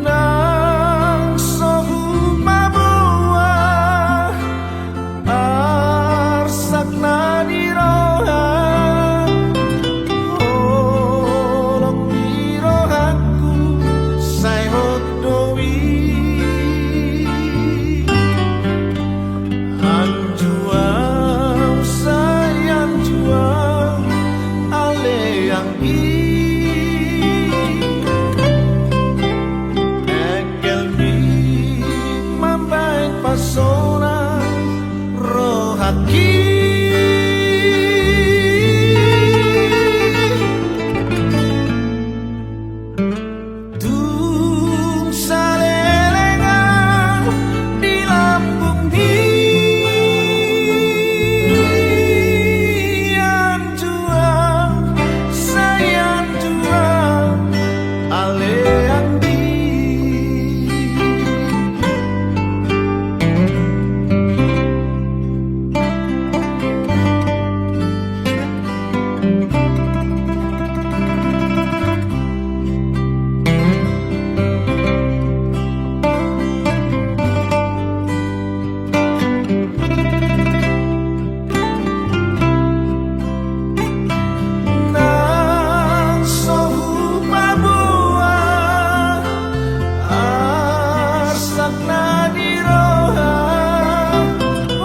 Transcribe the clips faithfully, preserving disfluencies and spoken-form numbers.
Nang so hupaboa arsak na di roha, holong ni rohangku sai hot do i. Anjuang, sai anjuang, ale anggi. Engkelmi mambaen pasonang rohangki. Tung saleleng au di lambungmi, anjuang, sai anjuang, ale anggi. Nang so hupaboa arsak na di roha,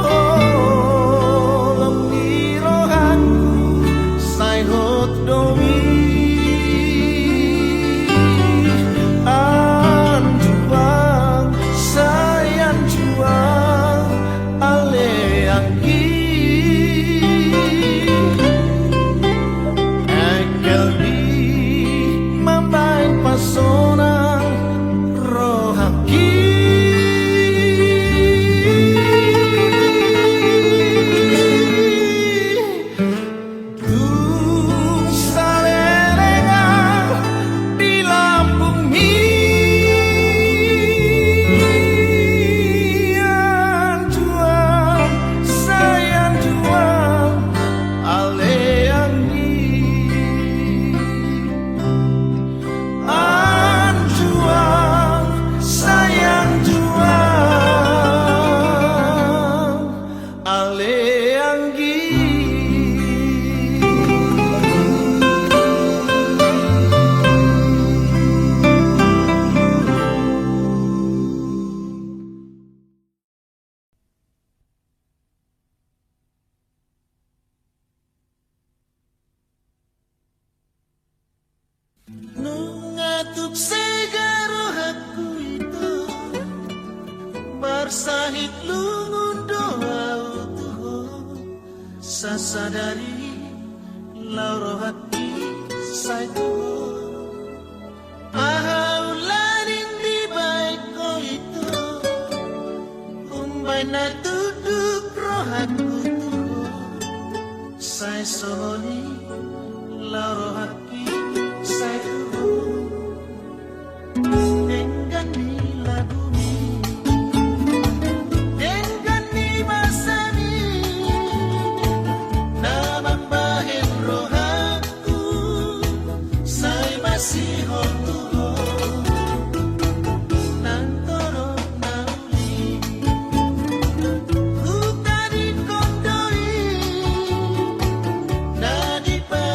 holong ni rohangku sai hot do i. Anjuang, sai anjuang, ale anggi. Engkelmi mambaen pasonang rohangki. Tung saleleng au di lambungmi, anjuang, sai anjuang, ale anggi. Anjuang, sai anjuang, ale anggi. Nunga tuk sega rohangku ito, marsahit lungun do au tu ho, sasadari laho rohangki sai tu ho. Aha ulaning dibaen ho ito, umbaen na tunduk rohangku tu ho, sai songon i laho rohangki sai tu ho. Denggan ni lagumi, denggan ni basami, na mambahen rohangku sai masihol tu ho. Nang torop na uli hutadingkon do i, na dipa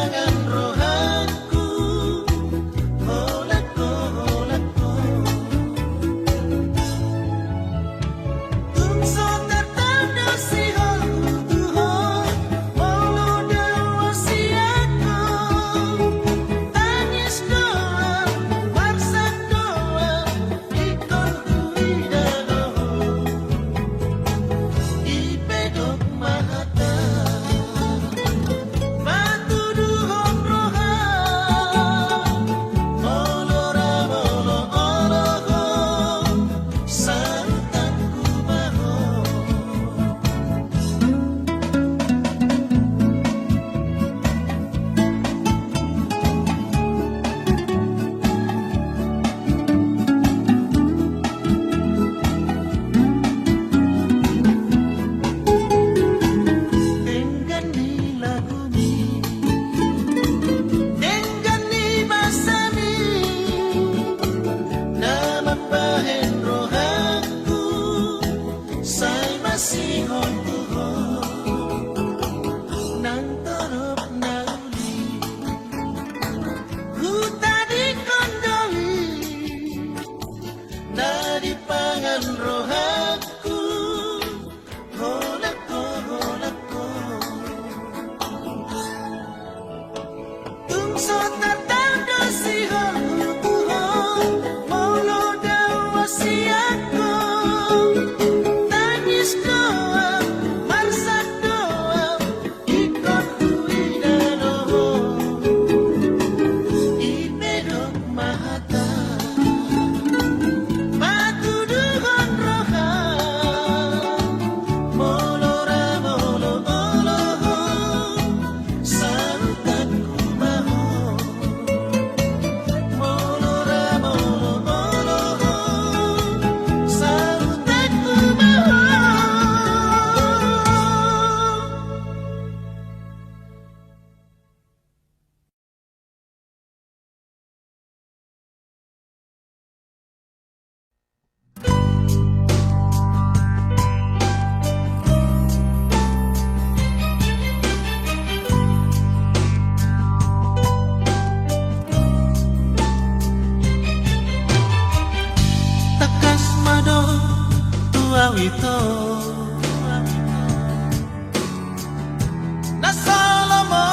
Na so lomo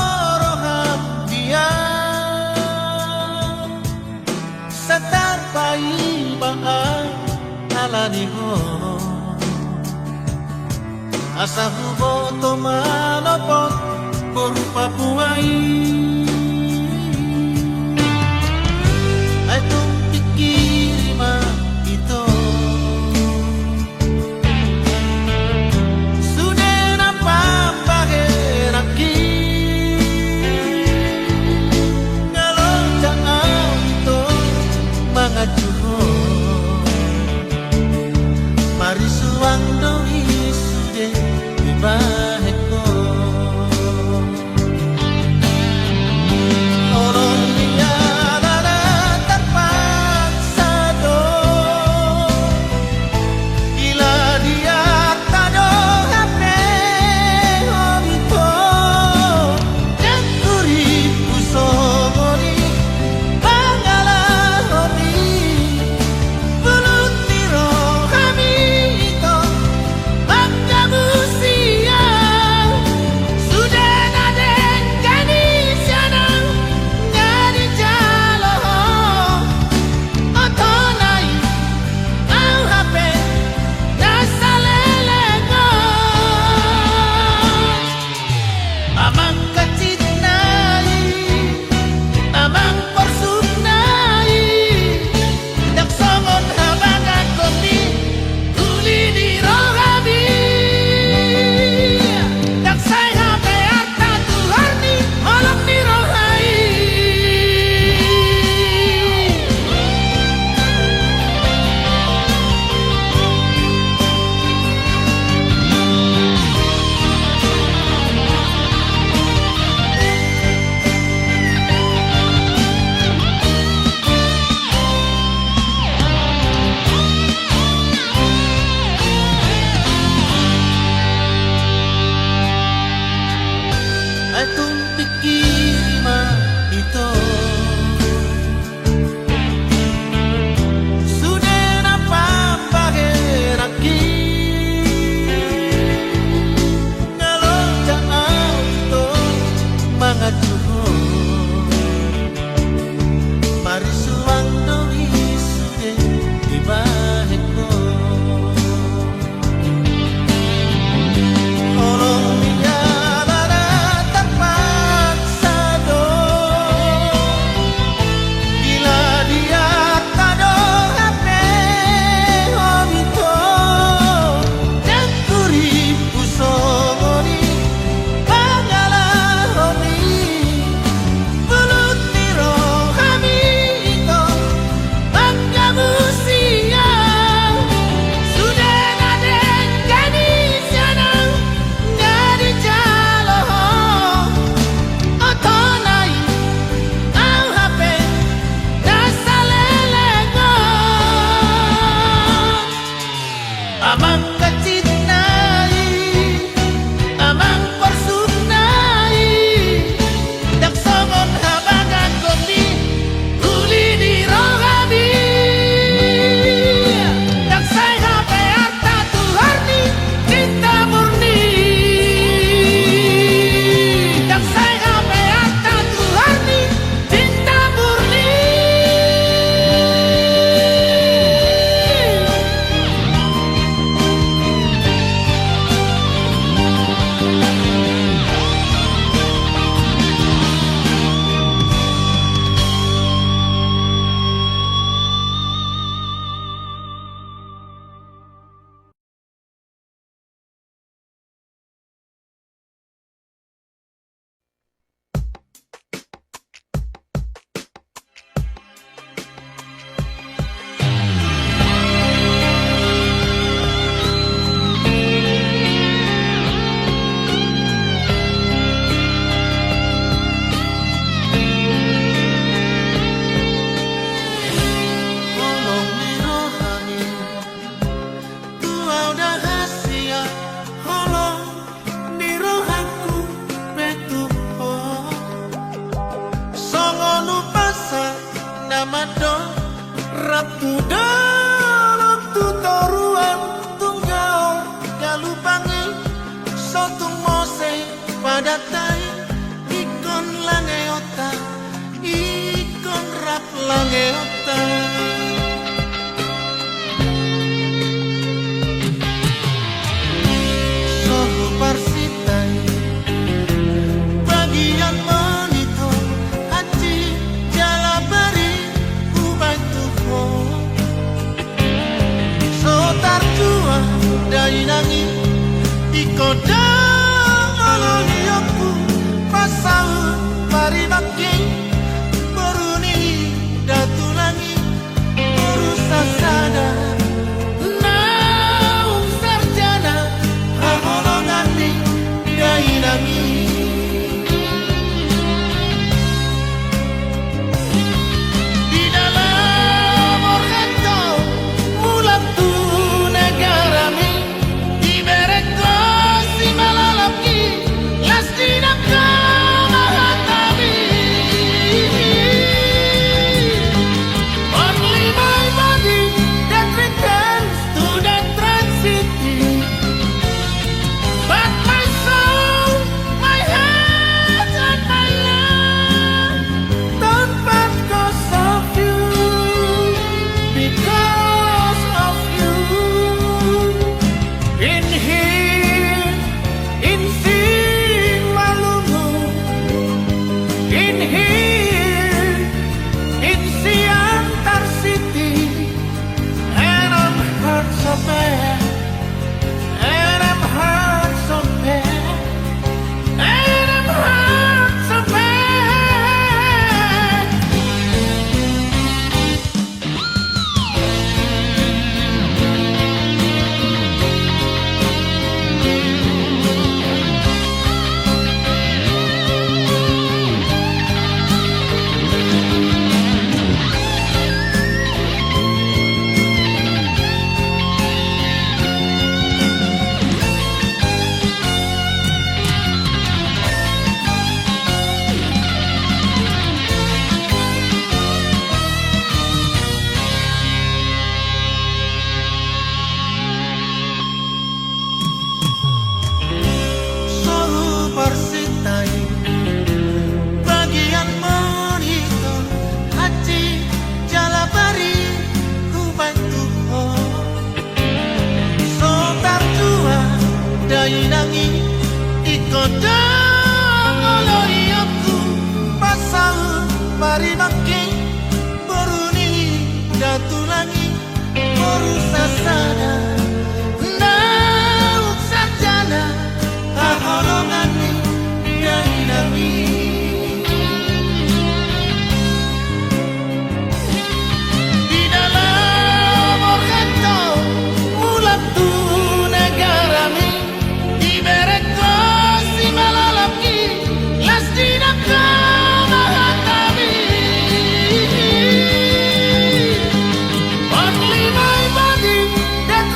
roham dia, sai tarpaima au ala ni ho. Asa huboto manopot boru Papua i. Ai tung pingkiri ma ito. Sude na pambahenanki, nga loja au ito manganju ho. Marisuang do i sude dibahen ho. Holong ni ala na tarpaksa do, ila diat tado hape ho ito. Dengkuri pu songon i pangalahon i, bulut ni rohami ito. Mangkabusi au, sude na denggan i sian au, nga dijalo ho. Oto na i, au hape na saleleng on. Amang hansit na i, amang porsuk na i, ndang songon habagasonmi uli ni rohami. Ndang sai hape arta tu hor ni holong ni roha i. Ai tung pingkiri ma ito. Sude na pambahenanki, nga loja au ito manganju ho. Marisuang do i sude dibahen ho. Holong ni ala na tarpaksa do, ila diat tado hape ho ito. Dengkuri pu songon i pangalahon i, bulut ni rohami ito. Mangkabusi au, sude na denggan i sian au, nga dijalo ho. Oto na i, au hape na saleleng on. Amang hansit na i, amang porsuk na i, ndang songon habagasonmi uli ni rohami. Ndang sai hape arta tu hor ni cinta murni. Ndang sai hape arta tu hor ni cinta murni. Holong ni rohami tu au da hasian, holong ni rohangku pe tu ho. Songon umpasa na mandok rap tu dolok tu toruan, tunggal langeonta. Sohu parsinta i, bagian monitor, hansit jala barit hubaen tu ho. So tartua dainang i, ingkon do oloionku, pasaut parimangking, boru ni datulang i, boru sasada, naung sarjana haholongan ni dainang i. Di dalam organto mulak tu negarami, diberengko simalalapki, las di nangka mahatami. Only my body that returns to the Trans City. But my soul, my heart and my love don't part 'cause of you, because of you. In here, in Simalungun, in here, in Siantar City, and I'm hurt so bad, and I'm hurt so bad, and I'm hurt so bad. Sohu parsinta i, bagian monitor, hansit jala barit hubaen tu ho. So tartua dainang i, ingkon do oloionku, pasaut parimangking, boru ni datulang i, boru sasada, naung sarjana haholongan ni dainang i. Di dalam organto mulak tu negarami, diberengko simalalapki, las di nangka mahatami. Only my body that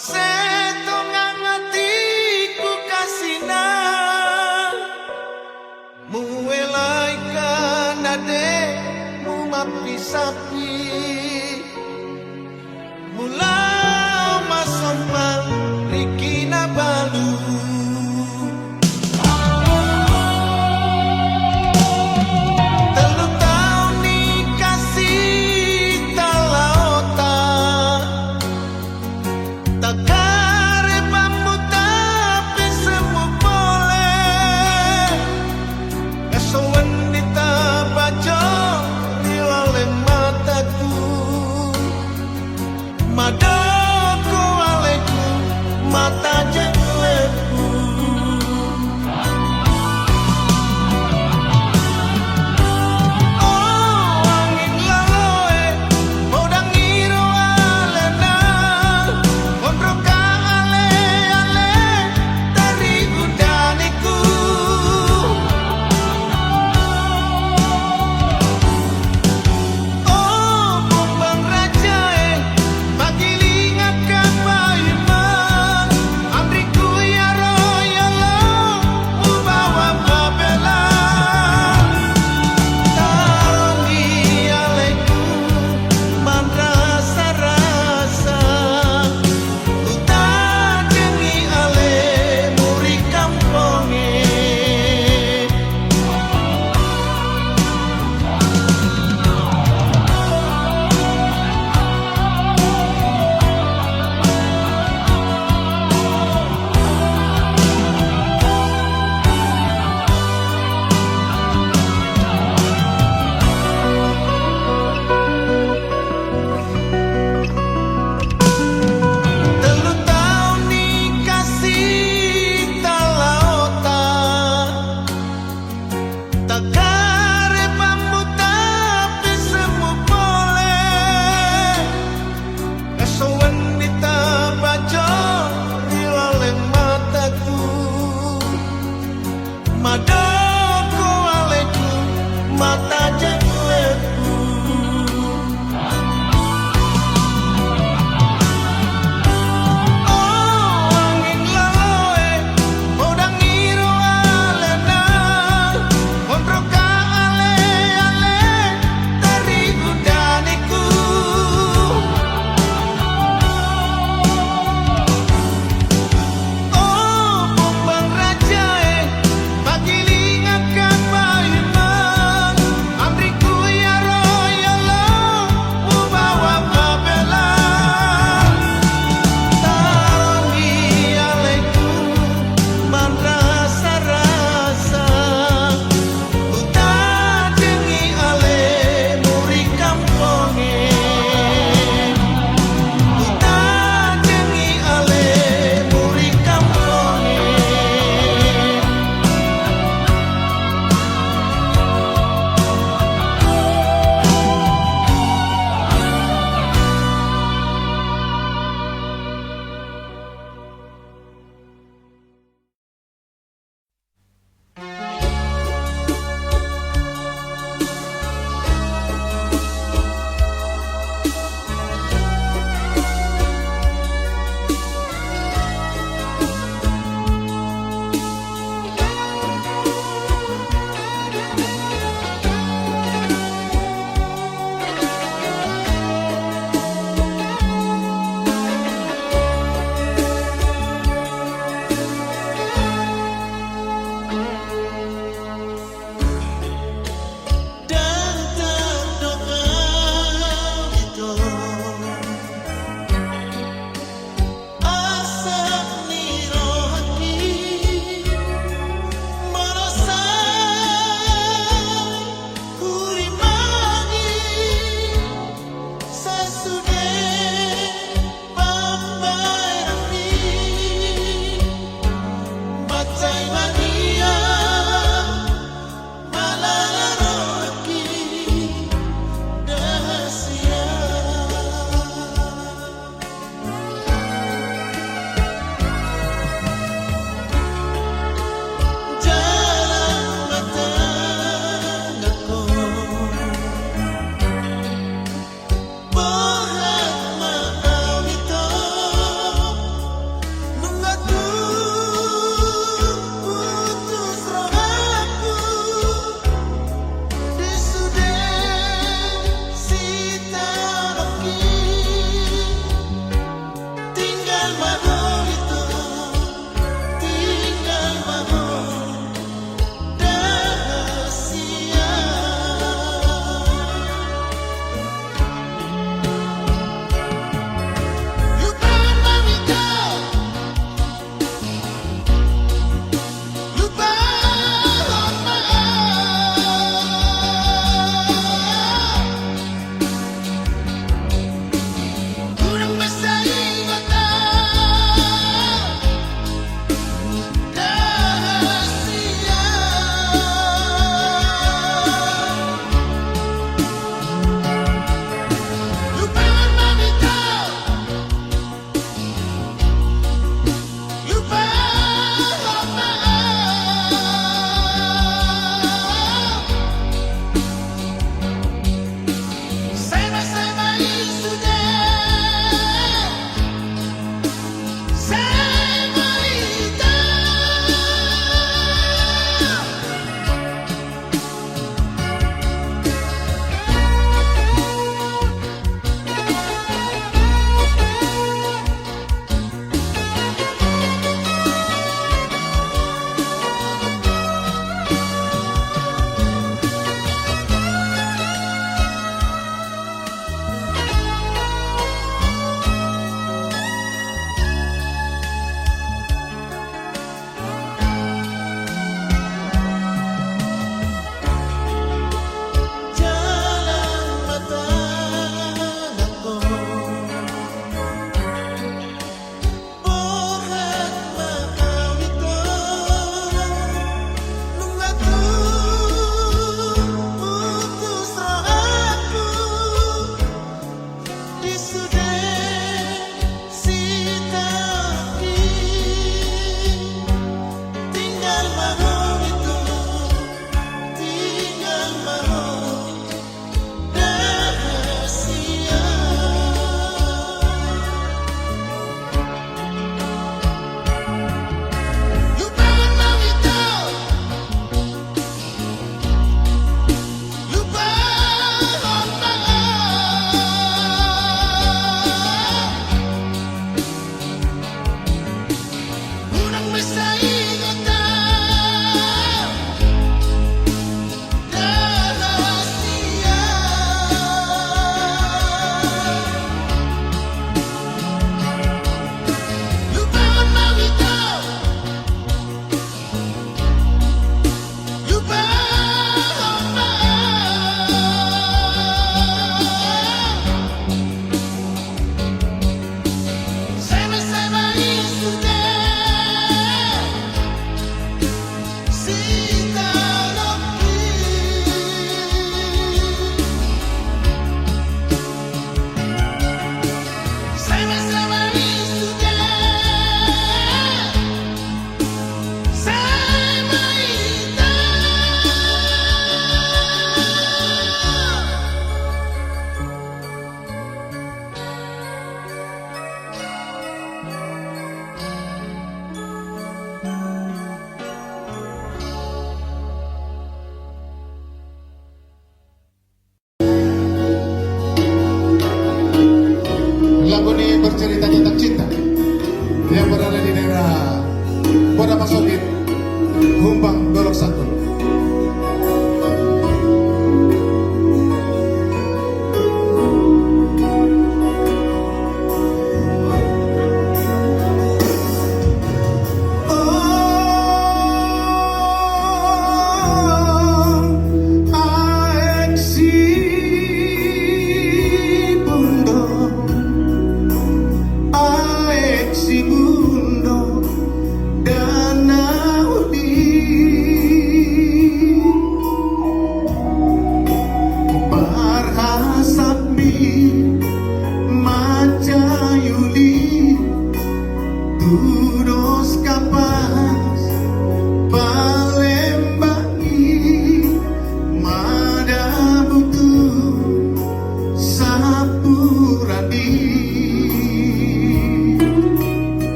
Setongang atikku kasina, muelai kan ademu mapisapi, mulai masomba riki na balu. Tolu taon ni kasita laota, tagarep hamu tapi semu pole. Esoan di tabajo di laleng mataku, mada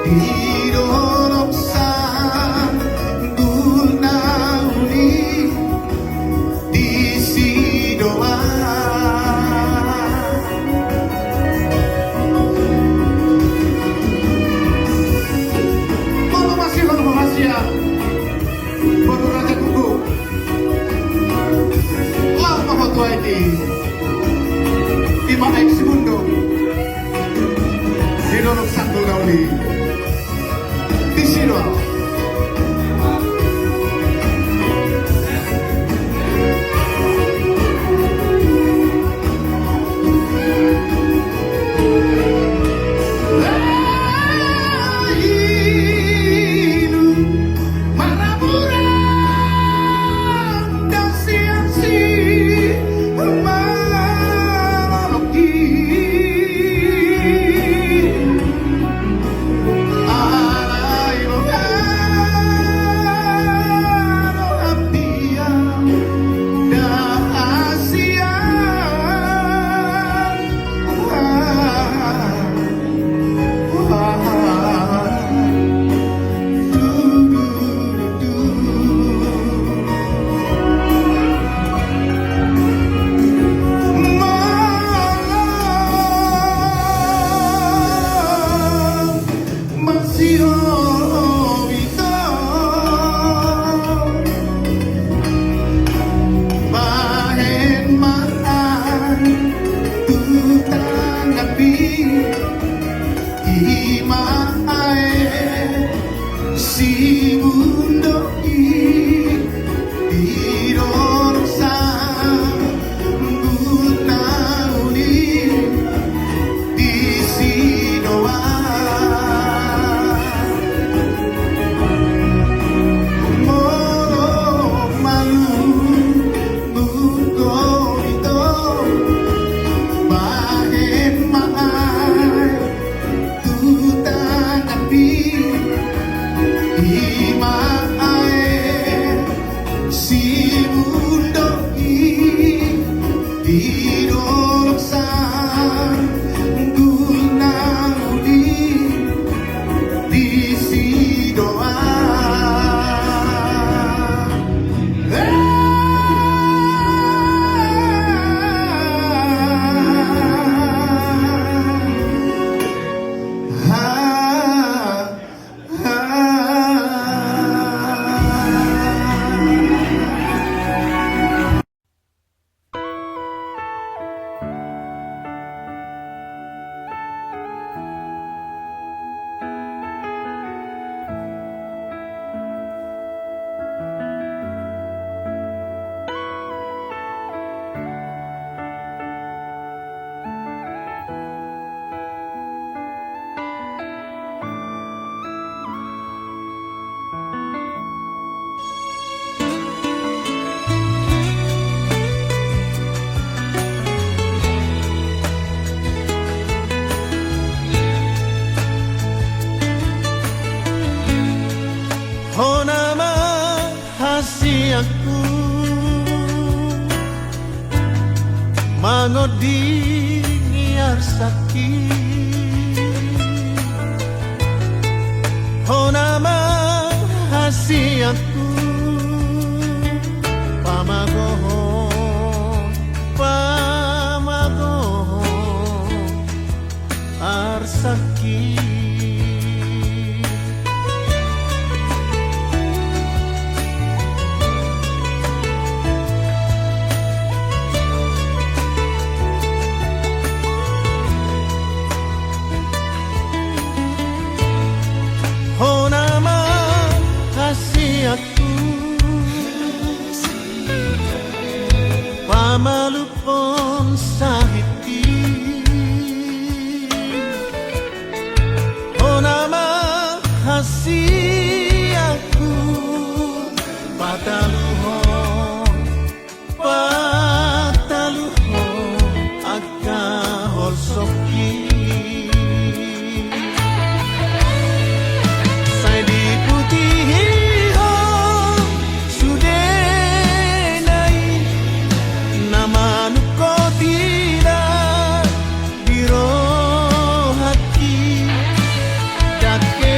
Di dolok sanggul na uli disi do ahu. Molo masihol ho hasian, boru raja tubu, laho ma ho tu aek i. Ima aek Sibundok. Di dolok sanggul na uli disi do ahu. Masihol ho ito, bahen ma aek tu tanganmi. Ima aek Sibundok i, di dolok sanggul na uli disi do ahu. Molo malum buko ito, bahen ma aek tu tanganmi. Ima aek Sibundok i, di dolok sanggul na uli disi do ahu. Hona ma hasianku mangondingi arsakki. Hona ma hasianku pamagohon, pamagohon arsakki. Hona ma hasianku pamalumhon sahitki. Hona ma hasianku pataluhon, pataluhon angka holsokki. Sai diputihon sudena i na manungkot ida di rohangki. Dangke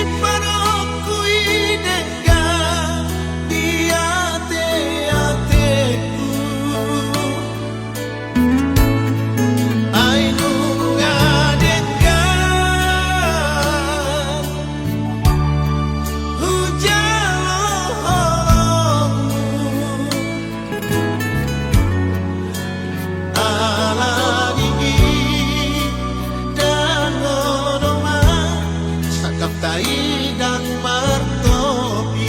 Panongku i denggan di ate-ateku. Ai nunga denggan hujalo holongmu. Ala ni i ndang adong ma sangkap taidang martopi.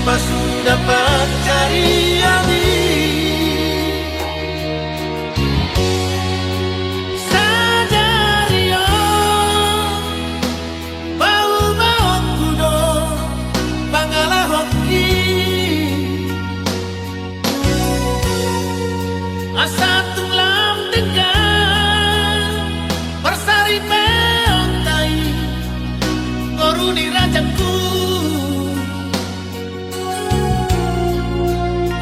Pasuda pancarian i sadari on, paubaonku do pangalahonki. Asa tung lam denggan marsaripeonta i, boru ni rajangku.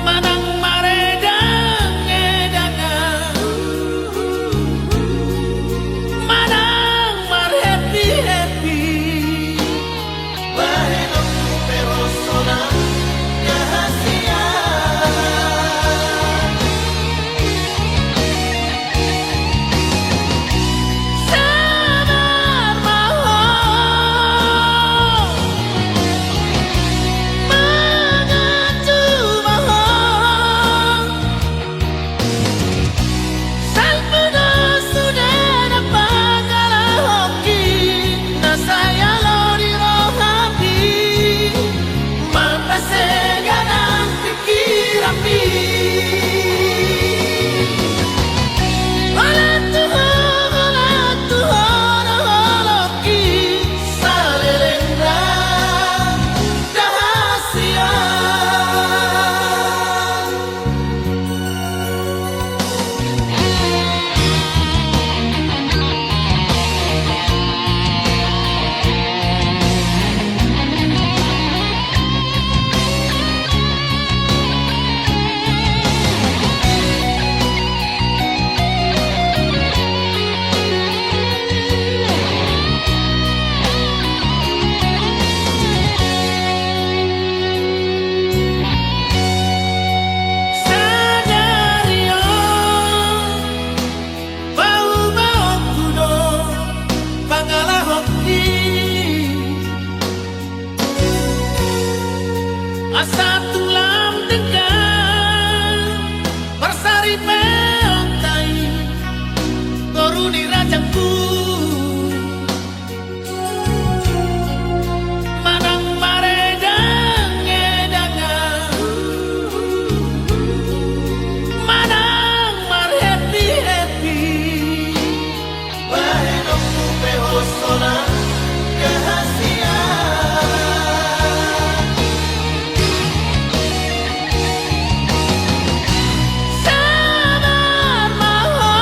Manang maredang-edangan, manang marhappy-happy, bahenonku pe hosonan rahasia. Sabar ma ho, manganju ma ho. Salpu do sude na pangalahonki, na sai alo di rohami, marpaseganan pikiranmi. Holan tu ho, holan tu ho do holongki, saleleng rahasia. Sadari on, paubaonku do pangalahonki. Asa tung lam denggan marsaripeonta i, boru ni rajangku. Manang maredang-edangan, manang marhappy-happy, bahenonku pe hosonan rahasia. Sabar ma ho,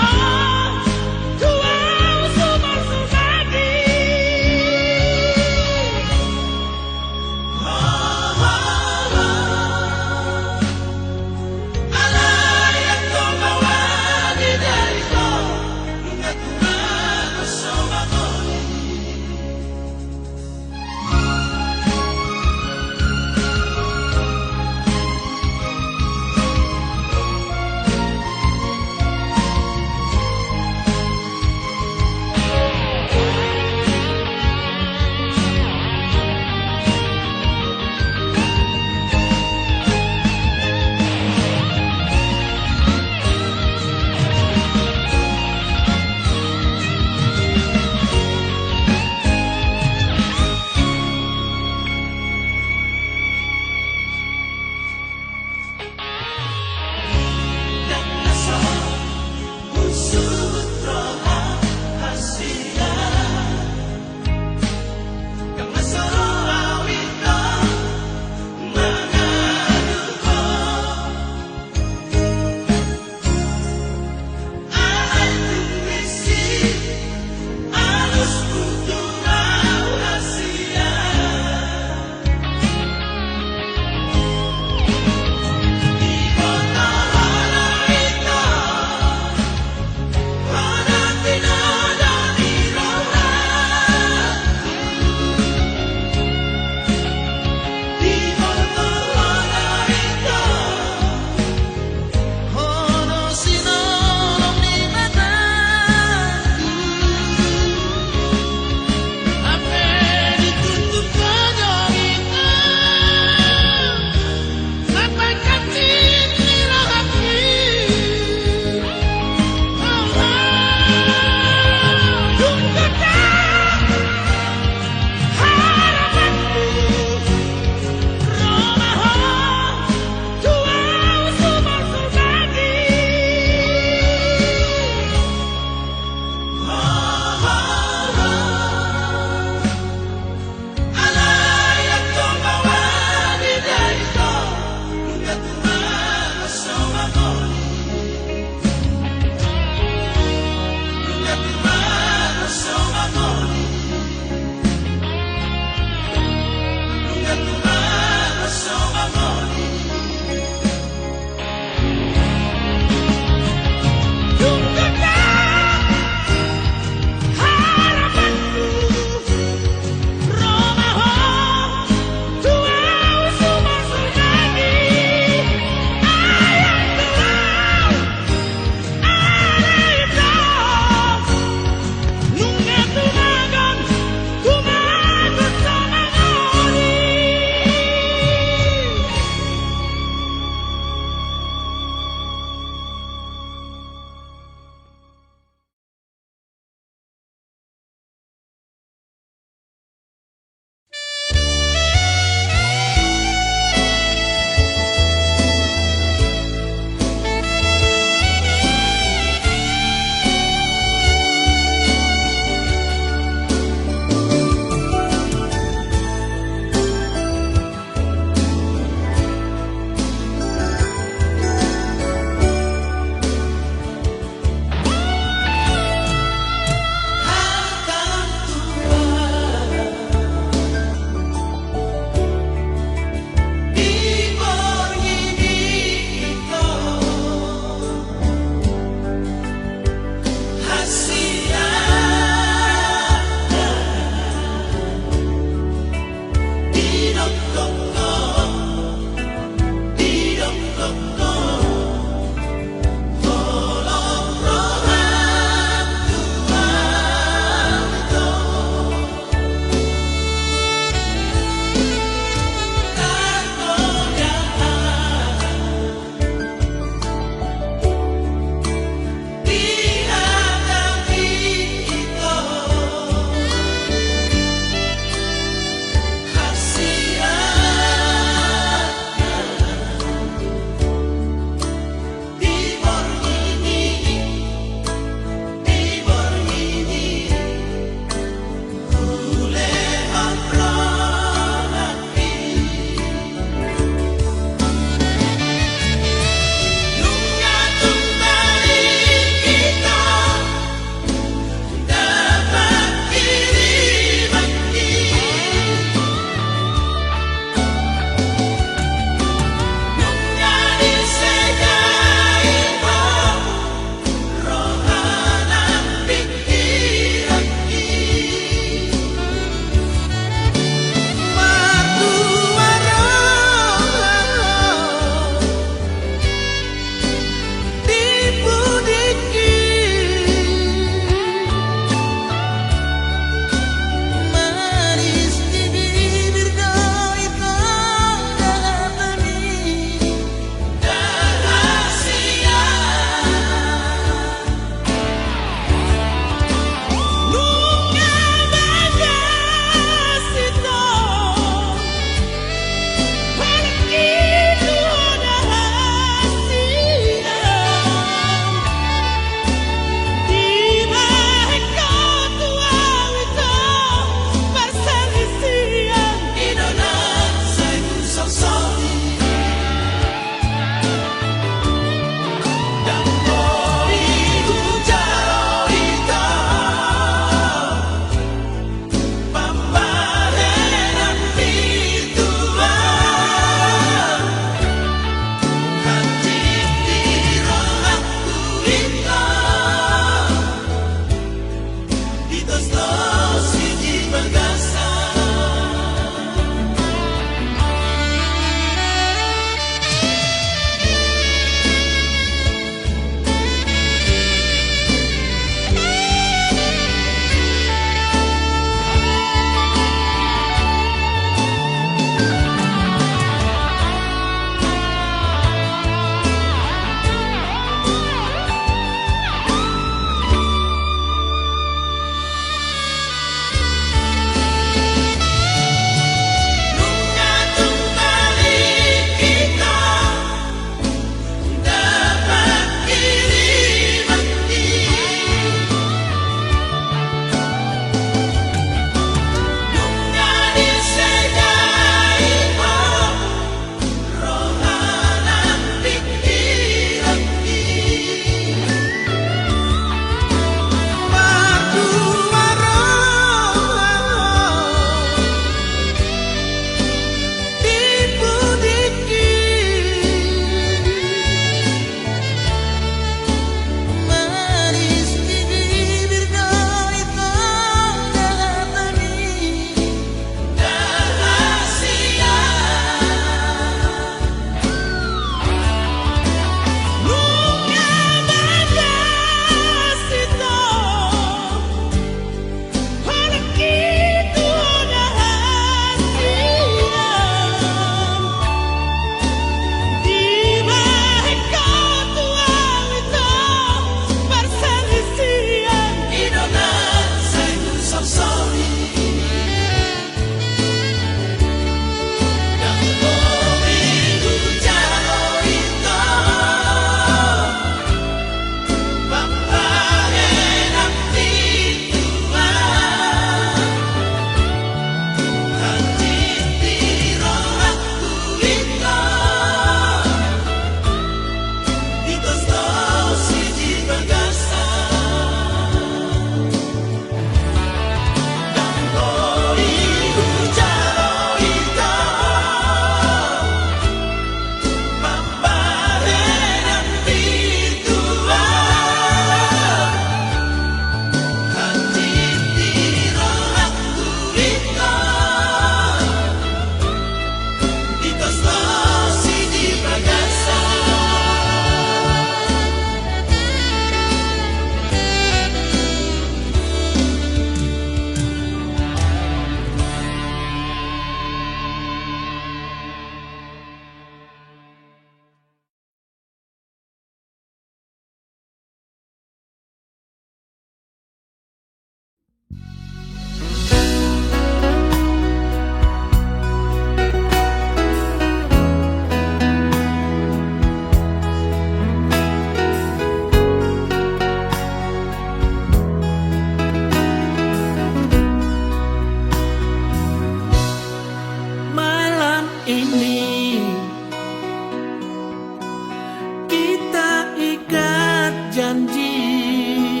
Janji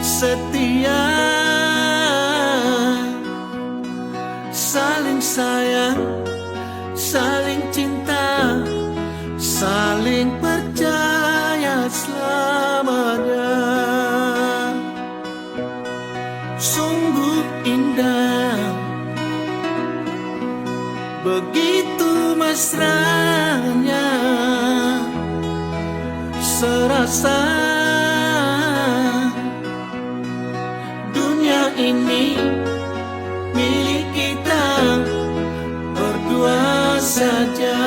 setia, saling sayang, saling cinta, saling percaya selamanya. Sungguh indah, begitu mesranya, serasa dunia ini milik kita berdua saja.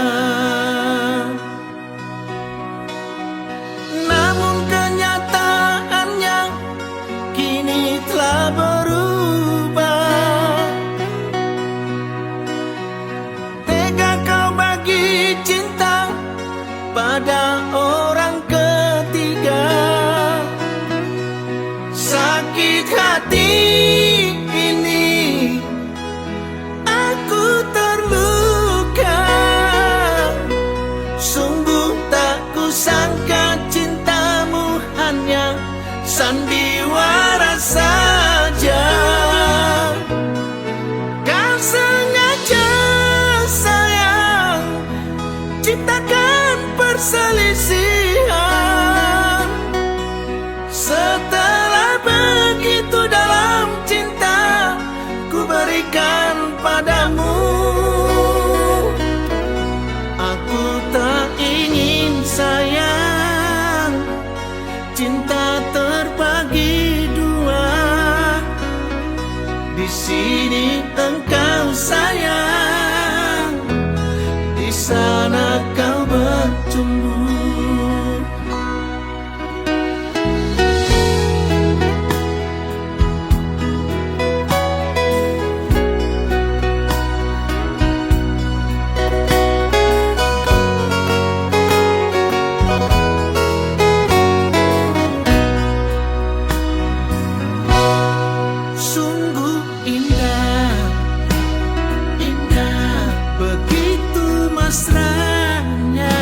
Namun kenyataannya kini telah berubah. Tega kau bagi cinta pada orang ketiga. Sakit hati ini, aku terluka. Sungguh tak kusangka cintamu hanya sandiwara saja. Kau sengaja, sayang, ciptakan perselisihan. Setelah begitu dalam cinta ku berikan padamu, aku tak ingin, sayang, cinta terbagi dua. Di sini engkau, sayang, di sana kau bercumbu. Sungguh indah, indah, begitu mesranya.